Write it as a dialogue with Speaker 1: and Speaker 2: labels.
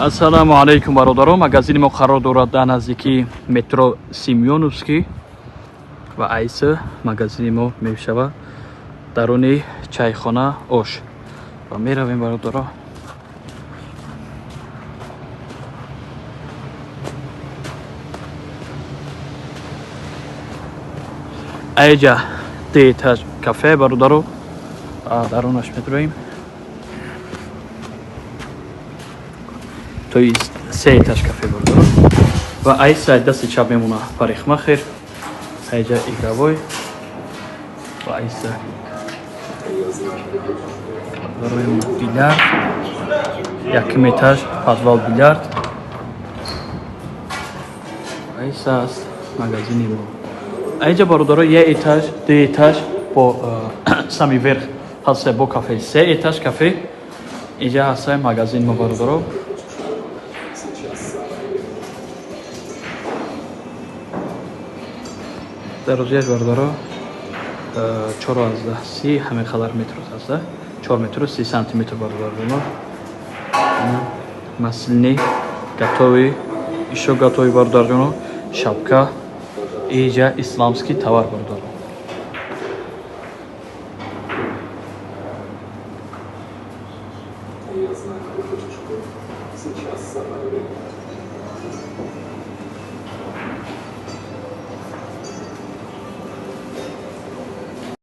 Speaker 1: Ассалому алайкум, бародаро. Магазини мо қарор дорад дар наздикии метро Семёновский ва айса магазини мо мешавад даруни чайхона ош. Ва меравем, бародаро. Айҷа ду этаж кафе, бародаро, дарунаш медроем. То есть се этаж кафе, бародаро. Ва айса дасти чап мемона парикмахер, айҷа игровой ва айса барои билярд, якум этаж, подвал, билярд. Айса аст магазини мо. Айҷа, бародаро, як этаж, ду этаж, бо самый верх ҳаста бо кафе, се этаж кафе. Инҷа ҳаста магазин мо, бародаро. Дарозияш, бародаро, 4,30 ҳамин қадар метр аста, 4 метру 30 сантиметр, бародароно. Маслини готовый, ишо готовый, бародарҷоно, шапка. Иҷа исламский товар, бародаро.
Speaker 2: Я знаю, ты хочешь кофе. Сейчас самое время.